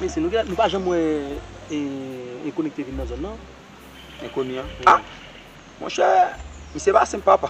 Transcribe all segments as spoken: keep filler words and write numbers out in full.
Mesye, nou gen, nou pa janm wè e, e Konekte vin nan zòn nan. Enkoni an? Wi. Ah! Monchè, misye pa senp papa.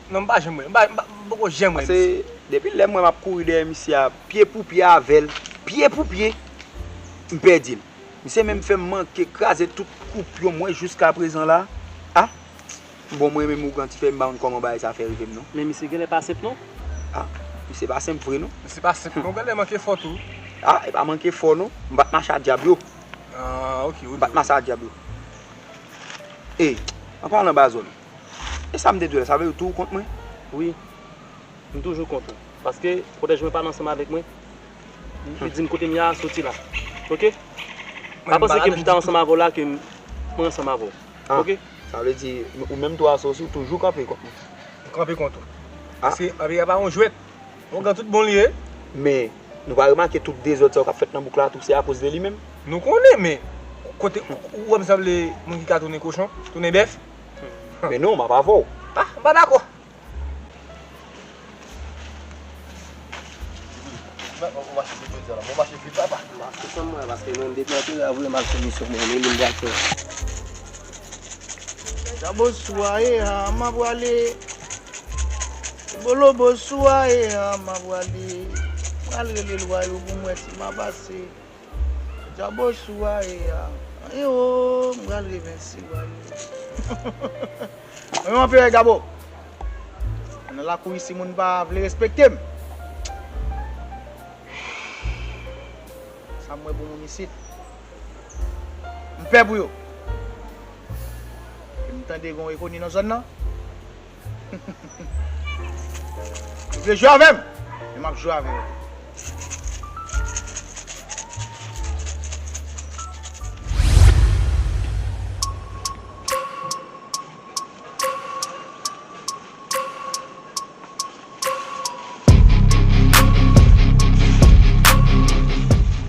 Non, m pa janm wè. M pa, m pa, m poko janm wè misye. Paske depi lè m wè m ap kouri dèyè misye a, pye pou pye avè l, pye pou pye, m pèdi l. Misye menm fè m manke kraze tout koupyon mwen jiska prezan la. Ah! Bon, mwen menm ougan ti fè m pa konn kòman bagay sa fè rive m non. Men misye genlè pa senp non. Ah, misye pa senp vre non. Misye pa senp non, genlè manke fò tou. Ah, e pa manke fò non. M pa t mache a dyab yo. Ah, ok, ok. M pa t mache a dyab yo. E, an palan ba zòn. E sa m te di w la, sa vle di w tou ou kont mwen? Wi. M toujou kont ou. Paske pwotèj mwen pa ansanm avèk mwen. Li di m kote m ye a, soti la. Ok? Pa panse ke m chita ansanm avè w la, ke m, mwen ansanm avè w. Ah, ok? Sa vle di, ou menm tou Asosi, ou toujou kanpe kont mwen. M kanpe kont ou. Ah. Paske anpil pa yon jwèt. Yon gran tout bon li ye. Men, nou pa remake tout dezòd sa yo k ap fèt nan bouk la, tou se akoz de li menm. Nou konnen, men kote ou, ou wè m sanble moun ki ka tounen kochon, tounen bèf? Men non, m ap avè w. Ah, m pa dakò. Ou mache vit jodi a la. Bon, mache vit, papa. M pa sou chanm mwen, paske mwen, depi anpil la vre, m ap sou misyon mwen, li menm pral fè. Djab osou a, e a, m ap prale. Bolo bosou a, e a, m ap prale. M pral rele lwa yo pou m wè si m a pase. Djab osou a, e a. E o, m pral revense lwa yo. Mwen, anperè Gabo. Nan lakou isi, moun pa vle respekte m. Sa m wè pou moun isit. M pè pou yo. E m tande gen yon Enkoni nan zòn nan. Yo vle jwe avè m, men m ap jwe avè yo.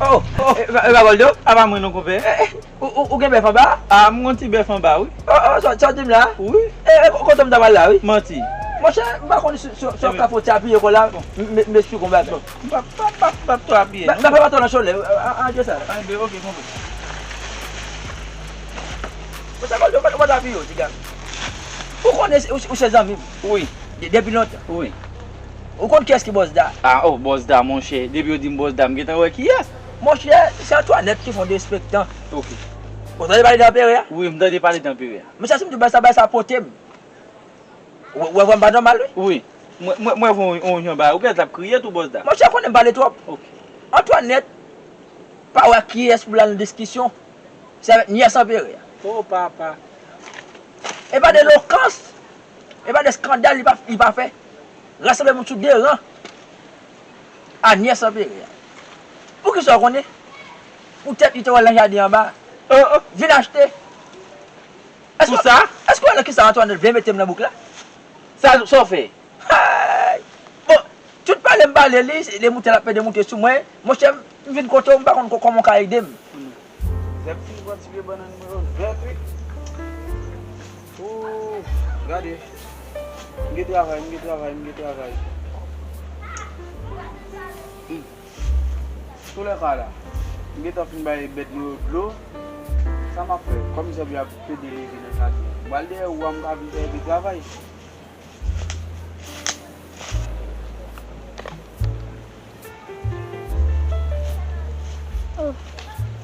Oh, oh, e, e pa Goldo? A pa mwen non, konpè. E, e, ou, ou, ou gen bèf anba a? A, m gon ti bèf anba, wi. Oh, oh, sa, sa w di m la? Wi. E, e, kote m ta pral la, wi? Manti. Monchè, m pa konn si, si, si w ap ka fè yon ti apiye kò la, m, m, m esplike w yon bagay. M p ap, p ap, p ap, p ap twò apiye, non. Ba, ba, ba, ba, tò nan chole, a, a, a, di sa. Anben, ok, konpè. Monchè, Goldo, ou pa, ou pa t apiye w, ti gars. Ou konnen, ou, ou se zanmi m. Wi. De-, depi lontan. Wi. Ou konn kiyès ki Bòs Da? A, o, Bòs Da, monchè. Depi yo di m Bòs Da, m gentan wè kiyès. Monchè, se Antwannèt ki fè yon derespektan. Ok. Ou tande pale de Anperè a? Wi, m tande pale de Anperè a. Men sa, si m di w bagay sa, bagay sa pote m. Ou, ou wè m pa nòmal, wi. Wi. Mwen, mwen, mwen wè yon, yon jan bagay. Ou genlè t ap kriye tou, Bòs Da. Monchè, konnen m pale twòp. Ok. Antwannèt pa wè kiyès pou l al nan diskisyon. Se avèk nyès Anperè a. O papa. E pa de lokans, e pa de eskandal li pa, li pa fè. Rasanble moun sou de ran a nyès Anperè a. Poukisa w konnen? Poutèt li te wè l nan jaden anba a. Oh, oh. Vin achte. Pou sa? Èske w wè nan kisa Antwannèt vle mete m nan bouk la? Sa, sa w fè? Hey! Bon, tout pale m pale li, li moute l ap pede moute sou mwen. Monchè, m vin kote w, m pa konn kò-, kòman w ka ede m. Zèb fin pran ti pye bannann mwen yo nèt, wi. Ooh, gade. M gen travay, m gen travay, m gen travay. Hmm. Toulèka la, m gentan fin bay bèt mwen yo dlo. Sa m ap fè? Kòm zèb yo ap pede leve nan jaden an, m pral dèyè ou a, m ka vin fè yon ti travay. Oh,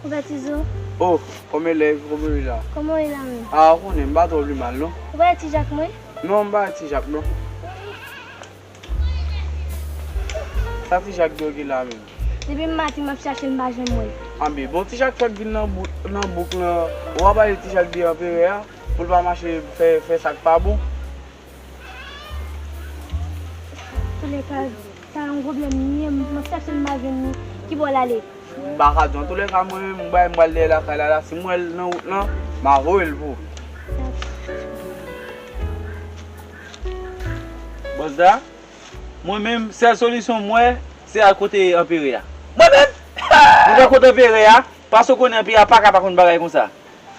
konpè Tizo. Oh, kòman w ye, kòman w ye la? Kòman w ye la menm? A, ou konnen, m pa twò pi mal, non. Ou pa wè Ti Jak mwen? Non, m pa wè Ti Jak, non. Sa Ti Jak di w ki la menm? Depi maten m ap chache l, m pa janm wè l. Anben, bon, Ti Jak fèk vin nan bou-, nan bouk lan. Ou pa pale Ti Jak de Anperè a, pou l pa mache fè, fè sa k pa bon. Toulèka, sa yon pwoblèm li ye, m, m ap chache l, m pa jwenn li. Ki bò l ale? M pa ka di w. Antoulèka, mwen menm, m bay, m pral dèyè lakay la, la, si m wè l nan wout lan, m a voye l pou ou. Bòs Da, mwen menm, sèl solisyon m wè, se al kote Anperè a. Mwen menm? Nou pral kote Anperè a, paske w konnen Anperè a pa ka pa konn bagay konsa.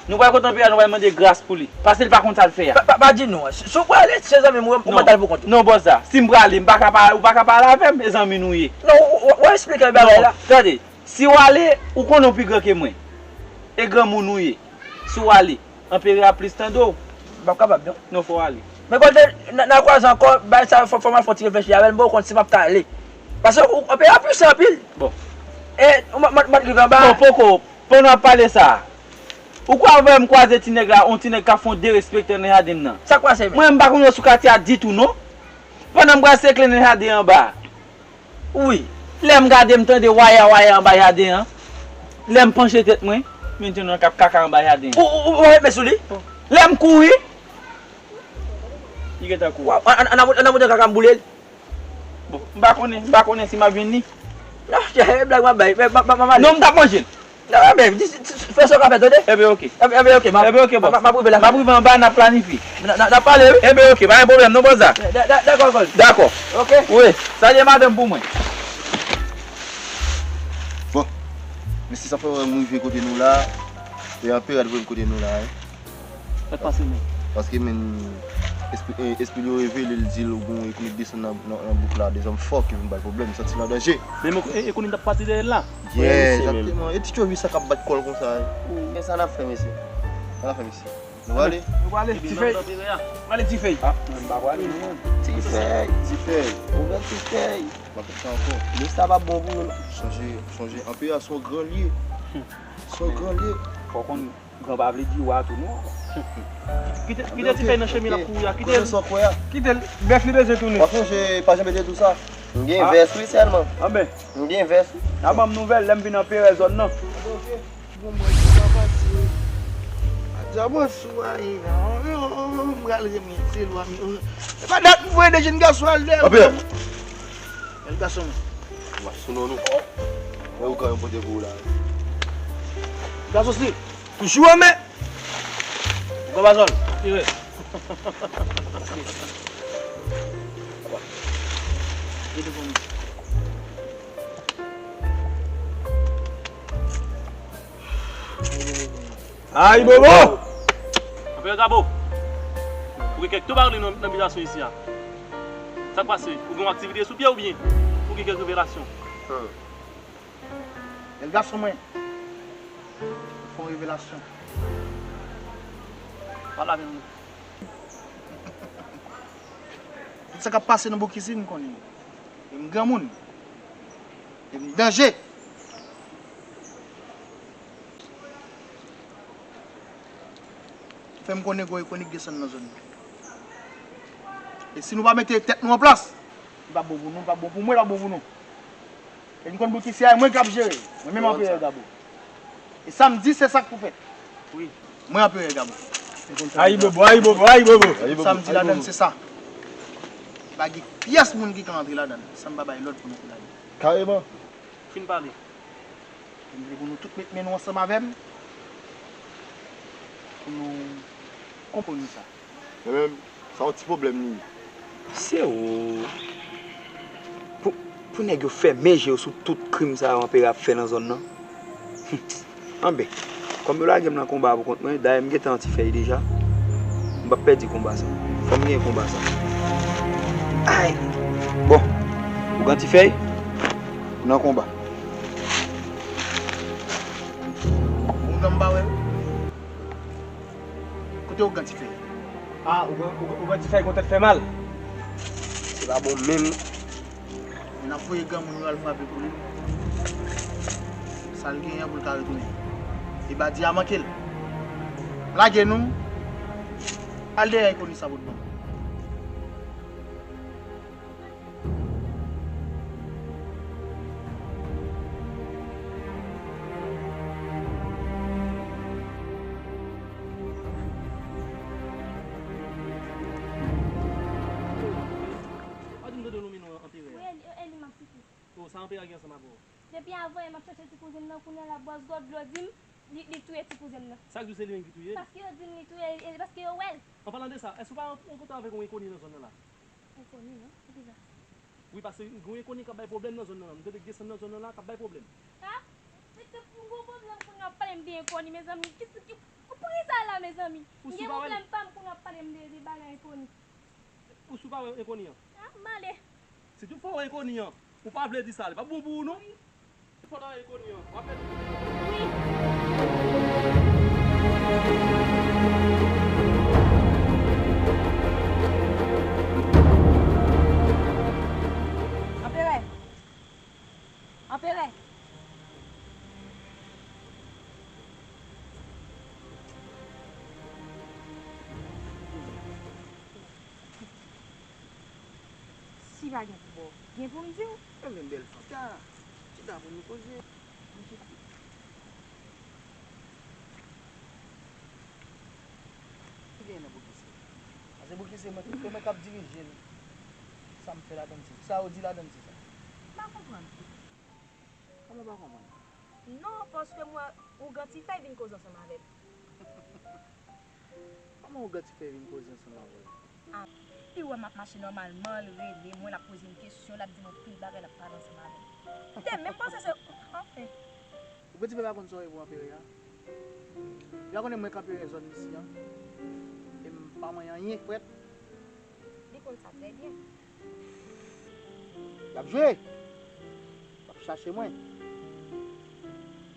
Nou pral kote Anperè a, nou pral mande gras pou li. Paske li pa konn sa l fè a. Pa, pa, pa di non. Si, si w prale, se zanmi m, ou, ou mèt al pou kont ou. Non, Bòs Da, si m prale, m pa ka pa, ou pa ka pale avè m, e zanmi nou ye. Non, ou, ou, ou esplike bagay la. Non, tande. Si w ale, ou konnen w pi gran ke mwen. E granmoun ou ye. Si w ale, anperè a plis tande w. M p ap kapab, non. Non, fò w ale. Men kote n a, n a kwaze ankò, bay sa, fò, fò m al fè yon ti reflechi avè l, m poko konn si m ap ka ale. Paske ou, anperè a pwisan anpil. Bon. E, ou m ap, m ap rive anba. Bon, poko, pandan w ap pale sa a, ou kwè anvan m kwaze ti nèg la, yon ti nèg k ap fè yon derespektan nan jaden m nan? Sa k pase, men? Mwen, m pa konn yo sou katye a ditou, non. Pandan m pral sekle nan jaden anba a. Wi. Lè m gade, m tande waya waya anba jaden an. Lè m panche tèt mwen, m jwenn yon k ap kaka anba jaden an. Ou, ou, ou, ou met men sou li? Lè m kouri, li gentan kouri. Waw, an, an, an, an, an mande kaka m boule l. Bon, m pa konnen, m pa konnen si m ap jwenn li. Non, se blag m ap bay, men m, m, m, m ale. Non, m t ap manje l. Non, men, di, di, di, fè sa w ka fè, tande? Ebyen, oke. Ebyen, ebyen, oke, m ap, ebyen, oke, bòs. M ap, m ap rive la. M ap rive anba, n ap planifye. N a, n a, n a pale, wi. Ebyen, oke, pa gen pwoblèm, non, bòs. Da, da, dakò, kòl. Dakò. Oke. Wi, salye madanm pou mwen. Bon, mesye, sa fè m rive kote nou la, e anperè a voye m kote nou la, wi. Sa k pase, men? Paske, men, espri, e, espri l yo revele l, di l ou gen yon ekonomik desann nan, nan, nan bouk la, de zòm fò ki vin bay pwoblèm, m santi l an danje. Men, men, e, ekonomik t ap pati dèyè l la? Yeah, egzakteman. E ti tchovi sa k ap bat kò l konsa, wi. Men sa n ap fè, mesye? Sa n ap fè, mesye? Nou prale? Nou prale, ti fèy. Nou prale, ti fèy. Ah, mwen m pa prale, non. Ti fèy. Ti fèy. Ouvè ti fèy. M ap fè ankò. Mesye, sa p ap bon pou nou, non. Sonje, sonje, anperè a se yon gran l ye. Se yon gran l ye. Fò w konn Gran pa vle di wa tou non. Kite, kite ti fèy nan chemen l ap kouri a, kite l. Kite l, bèf li bezwen tounen. W ap sonje, pa janm mete tou sa. M gen vès wi sèlman. Anben. M gen vès wi. N a ban m nouvèl lè m vin anperè zòn nan. Bon, mwen, sa pase. Adja, bon, sou a ye la. M pral renmen se lwa m yo. E pa dat m voye de jenn gason al dèyè m. Anperè. Bèl gason mwen. W ap sou non nou. Mwen ou ka yon pote pou ou la. Gason si. Toujou anmè. Ou konn pa zòn. Tire. Ay bobo! Anperè Gabo, ou gen kèk tou bagay nan, nan bitasyon isi a. Sa k pase? Ou gen yon aktivite sou pye oubyen ou gen kèk revelasyon? Bèl gason mwen. Ou fè yon revelasyon. Pale avè nou. Tout sa k ap pase nan bouk isi, m konnen. E m granmoun. E m danje. Fè m konnen gwo ekonik desann nan zòn nan. E si nou pa mete tèt nou an plas, li pa bon pou nou, li pa bon pou mwen, li pa bon pou nou. E m konn bouk isi a, e mwen k ap jere. Mwen menm anperè Gabo. E sa m di, se sa k pou fèt. Wi. Mwen anperè Gabo. Ayibobo, ayibobo, ayibobo. Sa m di ladan l, se sa. Pa gen pyès moun ki ka antre ladan l, san m pa bay lòd pou nou antre ladan l. Kareman. Fin pale. M vle pou nou tout met men nou ansanm avè m. Pou nou konprann sa. Men menm, sa yon ti pwoblèm li ye. Se ou. Pou, pou nèg yo fèmen je yo sou tout krim sa yo anperè ap fè nan zòn nan. Anben, kòm yo lage m nan konba a pou kont mwen, dayè m gentan anti fèy deja. M p ap pèdi konba sa. Fò m genyen konba sa. Ay! Bon, ou gen anti fèy? Nan konba. Ougan m pa wè l. Kote ougan ti fèy? Ah, ougan, ougan, ougan ti fèy gon tèt fè mal. Se pa bon menm. N ap voye granmoun yo al frape pou li. Sa l genyen pou l ka retounen. E badi a manke l. Lage nou. Al dèyè ekonomi sa pou nou. Pa di m tande non, men non, anperè a. Wi, e li, e li m ap site. Oh, sa anperè a gen ansanm avè w? Depi avan yè m ap chache ti kouzen m nan, kounye a la bwòs gòdlo di m li, li touye ti kouzen m nan. Sa k di w se li menm ki touye l? Paske yo di m li touye l, e paske yo wè l. An palan de sa, èske w pa rankontre avèk yon enkoni nan zòn nan la? Enkoni, non? Poukisa? Wi, paske gen yon enkoni k ap bay pwoblèm nan zòn nan la. M tande k desann nan zòn nan la k ap bay pwoblèm. Ha? Mesye, m gon pwoblèm kounye a w ap pale m de enkoni, mezanmi. Ki, ki, poukisa la, mezanmi? M gen pwoblèm pa m kounye a w ap pale m de, de bagay enkoni. Ou si w pa wè enkoni an? Ah, m ale. Si tout fwa w wè enkoni an, ou pa vle di sa, li p ap bon pou ou non. Wi. Fò ta ye kounye a. W ap fè Anperè! Anperè! Si pa gen pou bò, gen pou m di w. Mwen menm bèl fanm. Chita. Chita pou nou koze. Ki gen nan Bouki se? A se Bouki se mwen, se mwen k ap dirije l. Sa m fè ladann se sa. Sa yo di ladann se sa. M pa konprann. Kòman w pa konprann? Non, paske m wè ougan ti fèy vin koze ansanm avè m. Kòman ougan ti fèy vin koze ansanm avè w? Ah, li wè m ap mache nòmalman, l rele mwen, l ap poze m kesyon, l ap di m anpil bagay, l ap pale ansanm avè m. M te menm panse se, anfen. Ou piti pe pa konn sa w ye pou anperè a. Ou pa konnen mwen k anperè zòn isi an. E m pa manyen anyen frèt. Li konn sa trè byen. L ap jwe. L ap chache mwen.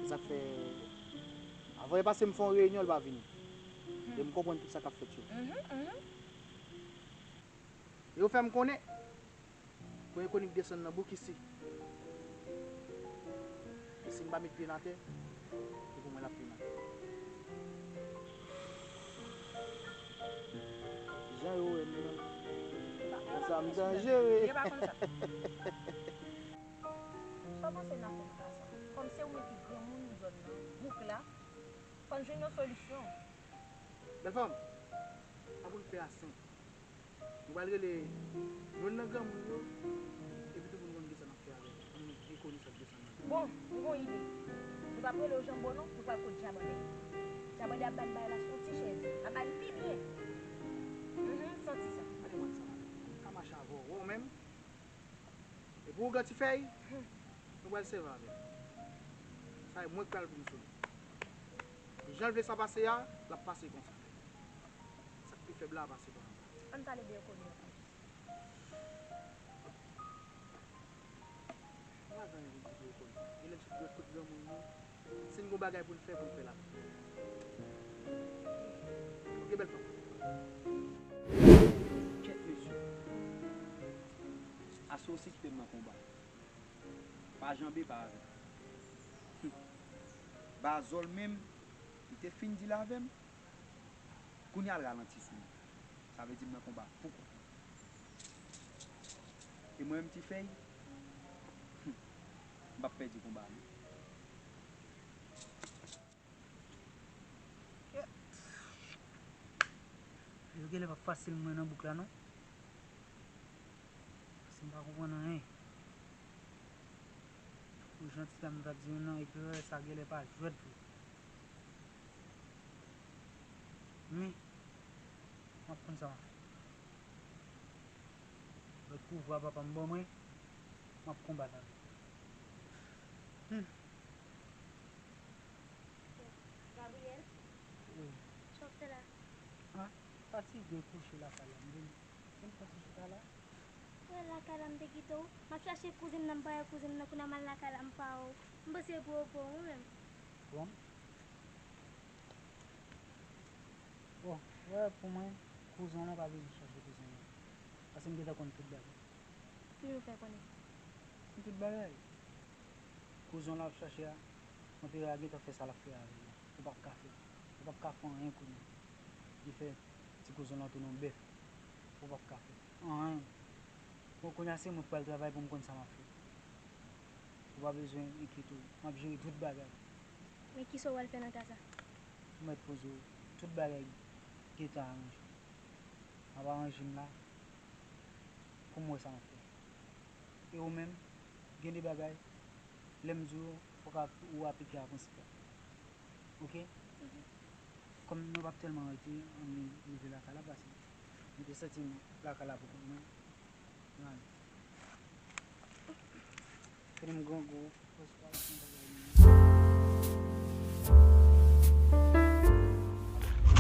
Se sa k fè, avan e pase m fè yon reyinyon, l pa vini. E m konprann tout sa k ap fèt yo. Mhm, mhm. Yo fè m konnen. Premye konik desann nan bouk isi. E si m pa met pye n atè, se pou mwen l ap pye n atè. Jan yo wè m nan. Konsa m danjere. Yo pa konn sa. Sa w panse n a fè nan ka sa? Kòm se ou menm ki granmoun zòn nan, bouk la, fò n jwenn yon solisyon. Bèl fanm, sa pou n fè a senp. Nou pral rele youn nan granmoun yo, epi tout moun konn kisa n ap fè avè l. Ann gen konik sa k desann nan. Bon, m gon ide. Nou p ap rele yo Janbo non, nou pral kot Djabande. Djabande ap ba n bagay la sou yon ti chèz. Ap ba n pi byen. Mhm, m santi sa. Gade mwen sa. Ka mache avè w, wè w menm. E pou ougan ti fèy, nou pral sèvi avè l. Sa e mwen k pral vin sou li. Jan l vle sa pase a, l ap pase konsa. Sa k pi fèb la a pase pa anba. Ann pale de ekonomi an plis. Pa gen anyen pou n di de ekonomi. Genlè n sot dwèt kot granmoun nou. Si n gon bagay pou n fè, pou n fè l apre. Ok, bèl fanm. Kèt mesye. Ase w osi kite m nan konba. Pa janbe pa avè m. Hum. Bazòl menm, li te fin deal avè m. Kounye a l ralanti sou mwen. Sa vle di m nan konba pou kont mwen. E mwen menm ti fèy, hum, m p ap pèdi konba a non. Yo genlè p ap fasil mwen nan bouk la non. Paske m pa konprann anyen. Pou jan ti dam nan t ap di m nan, epi sa genlè pa jwèt vre. Men, m ap konn sa m ap fè. Lòt pouvwa papa m ban mwen, m ap konbat avè l. Hmm. Gabriel? Wi. Sa w ap fè la? Ah, fatige kouche lakay la, m vin, vin fè ti chita la. Wè lakay la m te kite w. M ap chache kouzen m nan, m pa wè kouzen m nan, kounye a m al lakay la m pa wè w. M panse pou w, pou w menm. Bon. Bon, wè pou mwen, kouzen w lan pa bezwen chache kouzen m nan. Paske m gentan konn tout bagay. Ki nou fè konnen? Tout bagay. Kouzen w l ap chache a, anperè a gentan fè sa l ap fè avè l la. Ou p ap ka fè. Ou p ap ka fè anyen kounye a. Li fè ti kouzen w lan tounen yon bèf. Ou p ap ka fè anyen. Bon, kounye a se mwen k pral travay pou m konn sa m ap fè. Ou pa bezwen enkyete w. M ap jere tout bagay. Men kisa w pral fè nan ka sa? Ou mèt poze w. Tout bagay gentan aranje. M ap aranje m la pou m wè sa m ap fè. E ou menm, gen de bagay, lè m di w, fòk ap-, ou aplike a prensip la. Oke? Oke. Kòm nou p ap tèlman rete, ann rive lakay la, paske m te santi m lakay la pou kont mwen. Ann ale. Fini m grangou.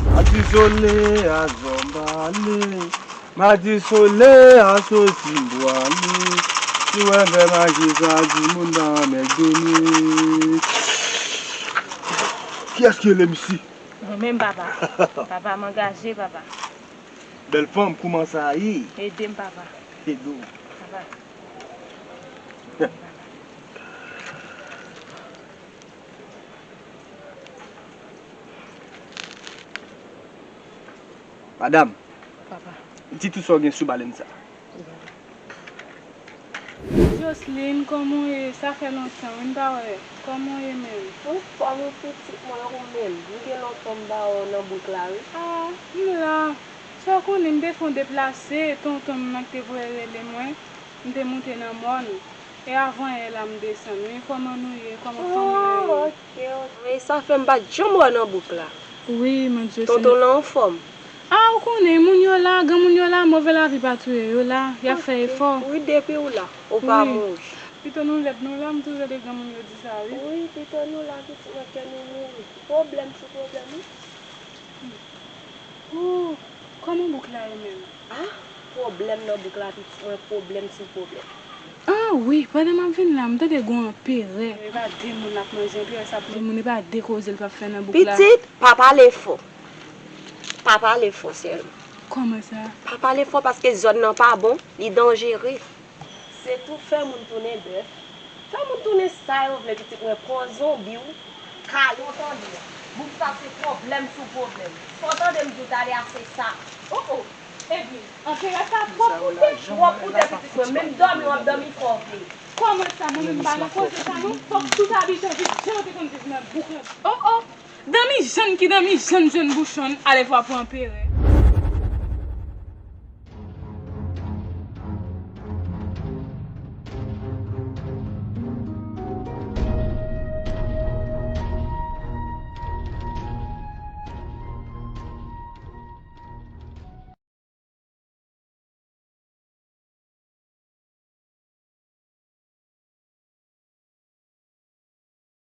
Madi sole a zòmbale, madi sole a soti bwale. Si w wè m fè maji sa, di moun nan mèt done. Kiyès ki rele Misi? Mwen menm, papa. Papa, m angaje, papa. Bèl fanm, kouman sa ye? Ede m, papa. Ede w. Papa. Madanm. Papa. Di tout sa w gen sou balen sa. Joseline, kòman w ye? Sa fè lontan, wi, m pa wè. Kòman w ye menm? Anfòm, wi, pitit mwen, ou menm? M gen lontan m pa wè w nan bouk la, wi. A, m la. Sa w konnen, m te fè yon deplase, tonton m nan ki te voye rele mwen. M te moute nan mòn. E avan yè la m desann, wi. Kòman nou ye? Kòman fanmi an ye? Oh, ok, ok. E sa fè m pa t janm wè w nan bouk la. Wi, mon Dieu, tonton lan anfòm? A, ou konnen, moun yo la, granmoun yo la, move lavi pa touye yo la, y ap fè efò. Wi, depi w la, ou pa mouri. Pito nou lèd nou la, m toujou tande granmoun yo di sa, wi. Wi, pito nou la, pitit mwen, ke nou mouri. Pwoblèm sou pwoblèm, wi. Oh, kòman bouk la ye menm? A, pwoblèm nan bouk la, pitit mwen, pwoblèm sou pwoblèm. A wi, pandan m ap vin la, m tande gon anperè. E pa de moun l ap manje, anperè sa ap manje moun, e pa de koze l p ap fè nan bouk la. Pitit, pa pale fò. Pa pale fò sèlman. Kòman sa? Pa pale fò paske zòn nan pa bon, li danjere. Se tou fè moun tounen bèf. Fè moun tounen sa yo vle, pitit mwen, pran zonbi w, kale w tande. Bouk sa se pwoblèm sou pwoblèm. Sa w tande m di w talè a se sa. Oh, oh. Ebyen, anperè sa twòp koute, twòp koute, pitit mwen. Menm dòmi w ap dòmi fò w vle. Kòman sa, mwen menm m pa nan koze sa non. Fòk tout abitan vin jan yo te konn viv nan bouk lan. Oh, oh. Danmi Jann ki danmi Jann jwenn bouchon l, ale fwa pou anperè.